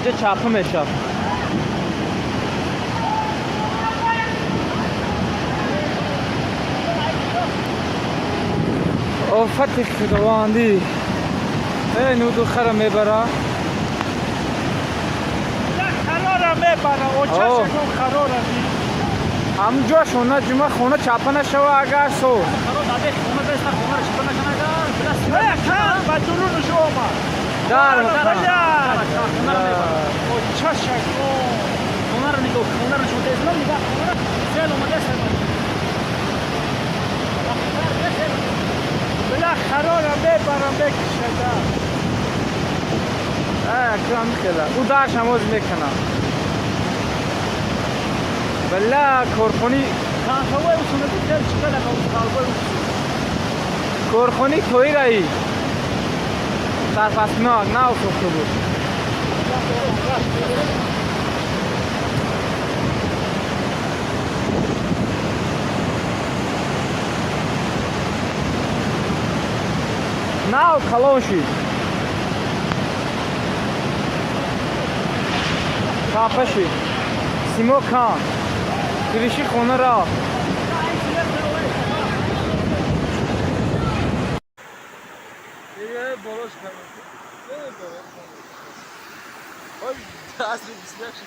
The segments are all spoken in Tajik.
Инҷа чапа мешавад. Офати худовандӣ э нудухара мебара. Харора мебара, очашакон харора. Ҳамҷо шона ҷума хона чапа нашава агар со. Ба дурунаш омад. Дар. Очашакон. Хонаро нигоҳ, хонаро шумо тезлон нигоҳ, хонара сел омада сел. Била харора мебара, мекушада. Кам хела. Ӯ дарш ҳамоз мекунам. Бала корхони. Канхавой усунади сел чикала қалбой усун. Корхони тоираи. Сарфаснок нав сохта буд. Нав калон шид. Чапа шид. Симо кан. Кириши хона рафт.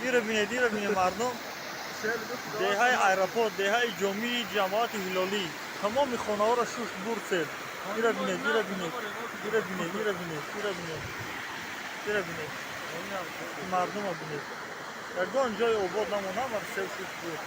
Ира бинед, ира бинед, мардум. Деҳаи аэропорт, деҳаи ҷомии ҷамоати Ҳилолӣ. Тамоми хонаҳоро шушт бурд сел. Ира бинед, ира бинед, ира бинед, ира бинед, ира бинед. Ира бинед. Мардума бинед. Ягон ҷои обод намонад, вақт сел шушт бурд.